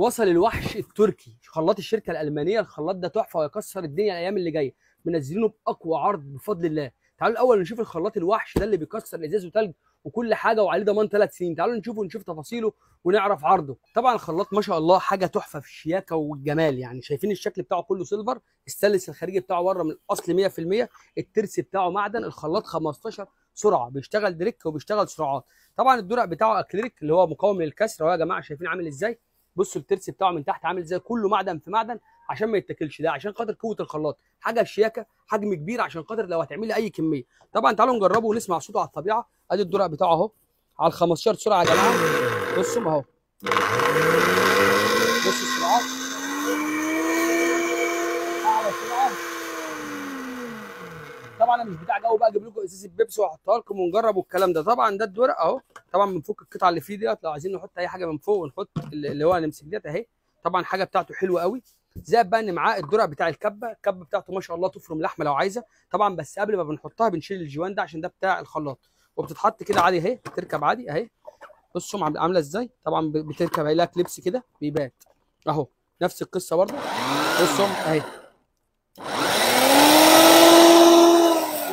وصل الوحش التركي، خلاط الشركة الالمانية. الخلاط ده تحفة ويكسر الدنيا الايام اللي جاية، منزلينه باقوى عرض بفضل الله. تعالوا الاول نشوف الخلاط الوحش ده اللي بيكسر الازاز وتلج وكل حاجة، وعليه ضمان 3 سنين. تعالوا نشوفه ونشوف تفاصيله ونعرف عرضه. طبعا الخلاط ما شاء الله حاجة تحفة في الشياكه والجمال، يعني شايفين الشكل بتاعه كله silver، الستانلس الخارجي بتاعه بره من الاصل 100%، الترس بتاعه معدن، الخلاط 15 سرعة، بيشتغل دريك وبيشتغل سرعات. طبعا الدرع بتاعه اكريليك اللي هو مقاوم للكسر اهو يا جماعة، شايفين عامل ازاي؟ بصوا الترس بتاعه من تحت عامل ازاي، كله معدن في معدن عشان ما يتاكلش، ده عشان خاطر قوة الخلاط. حاجة شياكه، حجم كبير عشان خاطر لو هتعملي اي كمية. طبعا تعالوا نجربه ونسمع صوته على الطبيعة. ادي الدرع بتاعه اهو على 15 سرعة يا جماعة، بصوا اهو، بصوا السرعات، اعلى سرعة. طبعا انا مش بتاع جو بقى اجيب لكم ازازة بيبسي واحطها لكم ونجرب والكلام ده. طبعا ده الدرع اهو، طبعا بنفك القطعة اللي فيه ديت، لو عايزين نحط اي حاجة من فوق ونحط اللي هو نمسك ديت اهي. طبعا حاجة بتاعته حلوة قوي. زائد بقى ان معاه الدرع بتاع الكبه، الكبه بتاعته ما شاء الله تفرم لحمه لو عايزه. طبعا بس قبل ما بنحطها بنشيل الجوان ده عشان ده بتاع الخلاط، وبتتحط كده عادي اهي، بتركب عادي اهي. بصوا عامله ازاي، طبعا بتركب اهي، لها كليبس كده بيبات اهو، نفس القصة برده. بصوا اهي.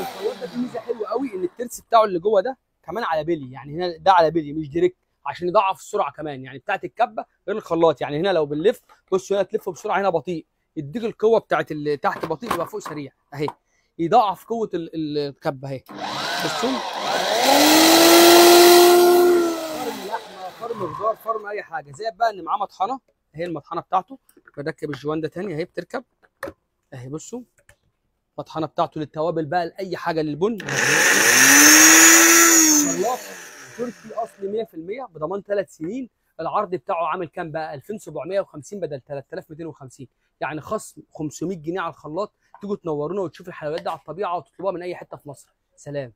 الخلاط ده فيه ميزة حلوة قوي، ان الترس بتاعه اللي جوه ده كمان على بلي، يعني هنا ده على بلي مش دريك عشان يضعف السرعة كمان، يعني بتاعت الكبه غير الخلاط. يعني هنا لو بنلف، بصوا هنا تلف بسرعة، هنا بطيء، يديك القوة بتاعت اللي تحت بطيء يبقى فوق سريع اهي، يضعف قوة الكبه اهي. بصوا فرم لحمه، فرم خضار، فرم اي حاجة. زي بقى ان معاه مطحنه اهي، المطحنه بتاعته بركب الجوان ده تاني اهي، بتركب اهي. بصوا المطحنه بتاعته للتوابل بقى، لاي حاجة، للبن. خلاط تركي اصلي 100% بضمان 3 سنين. العرض بتاعه عامل كام بقى؟ 2750 بدل 3250، يعني خصم 500 جنيه على الخلاط. تيجوا تنورونا وتشوفوا الحلويات دي على الطبيعة وتطلبوها من اي حتة في مصر. سلام.